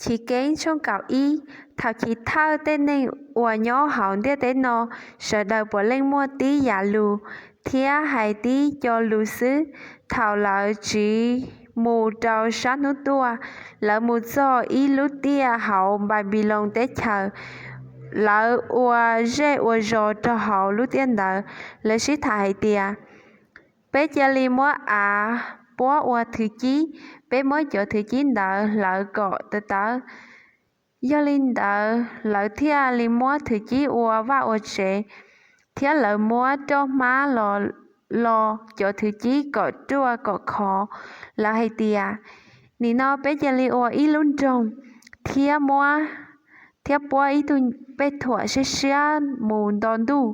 Chiv Keeb tshooj kaum ib. Thaum chiv thawj tej neeg uas nyob hauv ntiaj teb no, sawv daws puav leej muaj tib yam lus thiab hais tib co lus xwb. Thaum lawv tsiv mus rau sab hnub tuaj, lawv mus txog ib lub tiaj hauv Npanpiloos teb chaws. Lawv ua zej ua zos rau hauv lub tiaj ntawd. Lawv sib tham hais tias, peb cia li muab av puab ua thwv cib, peb muab cov thwv cib ntawd hlawv kom tawv tawv. Yog li ntawd lawv thiaj li muab thwv cib ua vaj ua tsev, thiab lawv muab roj hmab los lo cov thwv cib kom ruaj kom khov. Lawv hais tias, nim no peb cia li ua ib lub nroog thiab muab, thiab puab ib tug pej thuam siab siab mus nto ntuj,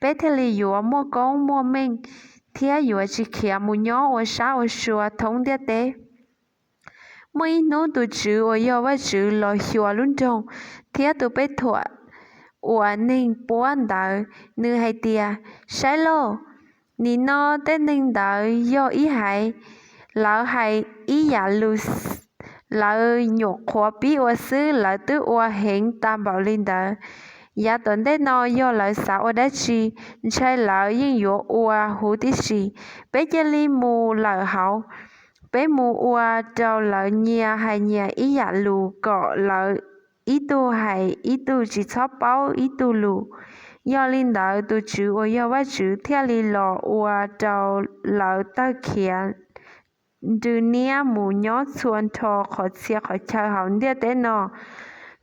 peb thiaj li yuav muaj koob muaj meej thiab yuav tsis khiav mus nyob ua sab ua sua thoob ntiaj teb. Muaj ib hnub tus Tswv uas yog Vajtswv los xyuas lub nroog thiab tus pej thuam uas neeg puab ntawd, nws hais tias, saib lauj, nim no tej neeg ntawd yog ib haiv, lawv hais ib yam lus, lawv nyuam qhuav pib ua xwb lawv twb ua heev tag npaum li ntawd. Yav tom ntej no yog lawv xav ua dab tsi, ntshai lawv yeej yuav ua huv tib si. Peb cia li mus lawm hauv, peb mus ua rau lawv nyias hais nyias ib yam lus kom lawv ib tug hais ib tug tsis txhob paub ib tug lus. Yog li ntawd tus Tswv uas yog Vajtswv thiaj li los ua rau lawv tawg khiav nrw niab mus nyob txhua nrho qhov txhia qhov chaw hauv ntiaj teb no.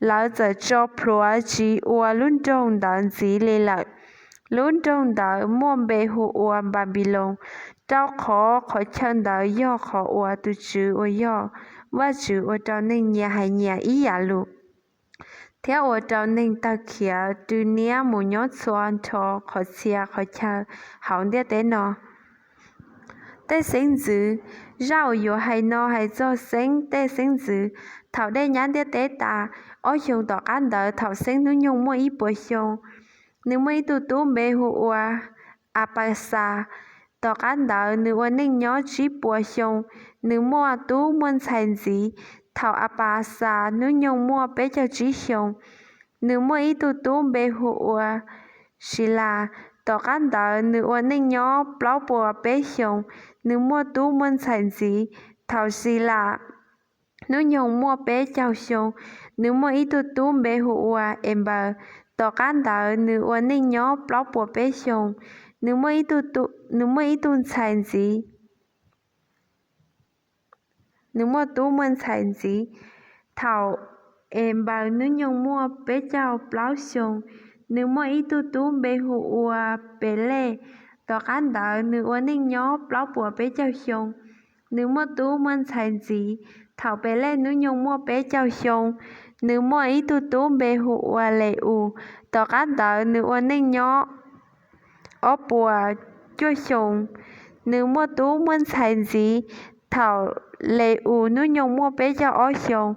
Lawv txawm tso plhuav tsis ua lub nroog ntawd ntxiv li lawm. Lub nroog ntawd muaj npe hu ua Npanpiloos, rau qhov qhov chaw ntawd yog qhov uas tus Tswv uas yog Vajtswv ua rau neeg nyias hais nyias ib yam lus, thiab ua rau neeg tawg khiav rw niab mus nyob txhua nrho qhov txhia qhov chaw hauv ntiaj teb no. Tej xeeb ntxwv. Zaj uas yuav hais no hais txog xeeb tej xeeb ntxwv. Thaum dej nyab ntiaj teb tas, ob xyoos tom qab ntawd thaum xeeb hnub nyoog muaj ib puas xyoo, nws muaj ib tug tub npe hu ua Apaxas. Tom qab ntawd nws ua neej nyob tsib puas xyoo, nws muaj tub muaj ntxhais ntxiv. Thaum Apaxas hnub nyoog muaj peb caug tsib xyoo, nws muaj ib tug tub npe hu ua Silas. Tom qab ntawd nws ua neej nyob plaub puas peb xyoos, nws muaj tub muaj ntxhais ntxiv. Thaum Silas hnub nyoog muaj peb caug xyoo, nws muaj ib tug tub npe hu ua Enpaws. Tom qab ntawd nws ua neej nyob plaub puas peb xyoos, nws muaj ib tug tu, nws muaj ib tug ntxhais ntxiv. Nws muaj tub muaj ntxhais ntxiv. Thaum Enpaws hnub nyoog muaj peb caug plaub xyoo, nws muaj ib tug tub npe hu ua Pelej. Tom qab ntawd nws ua neej nyob plaub puas peb caug xyoo, nws muaj tub muaj ntxhais ntxiv. Thaum Pelej hnub nyoog muaj peb caug xyoo, nws muaj ib tug tub npe hu ua Le-us. Tom qab ntawd nws ua neej nyob ob puas cuaj xyoo, nws muaj tub muaj ntxhais ntxiv. Thaum Le-us hnub nyoog muaj peb caug ob xyoo,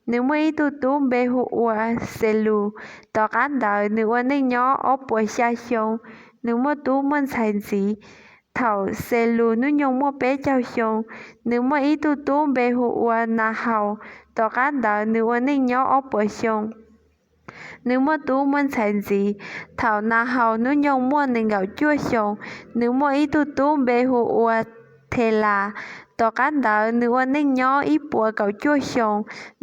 nws muaj ib tug tub npe hu ua Xelus. Tom qab ntawd nws ua neej nyob ob puas xya xyoo, nws muaj tub muaj ntxhais ntxiv. Thaum Xelus hnub nyoog muaj peb caug xyoo, nws muaj ib tug tub npe hu ua Nahaus. Tom qab ntawd nws ua neej nyob ob puas xyoo, nws muaj tub muaj ntxhais ntxiv. Thaum Nahaus hnub nyoog muaj nees nkaum cuaj xyoo, nws muaj ib tug tub npe hu ua Thelas. Tom qab ntawd nws ua neej nyob ib puas kaum cuaj xyoo,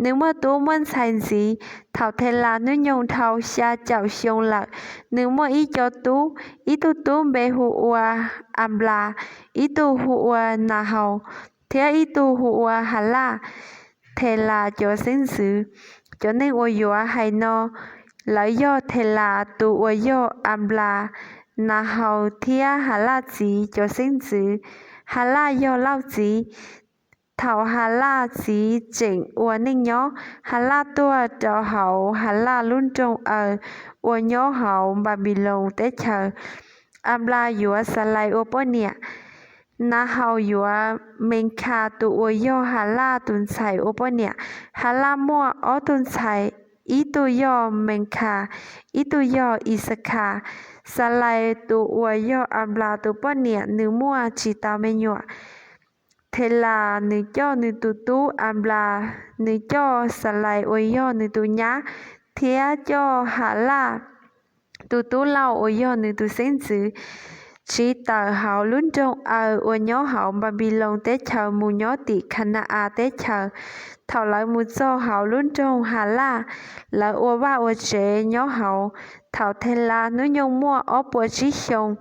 nws muaj tub muaj ntxhais ntxiv. Thaum Thelas hnub nyoog dhau xya caum xyoo lawm, nws muaj ib co tub, ib tug tub npe hu ua Anplas, ib tug hu ua Nahaus, thiab ib tug hu ua Halaj. Thelas cov xeeb ntxwv. Cov neeg uas yuav hais no, lawv yog Thelas tus uas yog Anplas, Nahaus thiab Halaj txiv cov xeeb ntxwv. Halaj yog Lauj txiv. Thaum Halaj txiv tseem ua neej nyob, Halaj tuag rau hauv Halaj lub nroog Aws uas nyob hauv Npanpiloos teb chaws. Anplas yuav Xalais ua poj niam. Nahaus yuav Menkhas tus uas yog Halaj tus ntxhais ua poj niam. Halaj muaj ob tug ntxhais, ib tug yog Menkhas, ib tug yog Ixakhas. Xalais tus uas yog Anplas tus poj niam nws muaj tsis tau me nyuam. Thelas, nws coj nws tus tub Anplas, nws coj Xalais uas yog nws tus nyab, thiab coj Halaj tus tub Lauj uas yog nws tus xeeb ntxwv, tsiv tawm hauv lub nroog Aws uas nyob hauv Npanpiloos teb chaws mus nyob tim Khana-as teb chaws. Thaum lawv mus txog hauv lub nroog Halaj, lawv ua vaj ua tsev nyob hauv. Thaum Thelas hnub nyoog muaj ob puas tsib xyoos,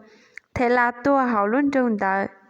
Thelas tuag hauv lub nroog ntawd.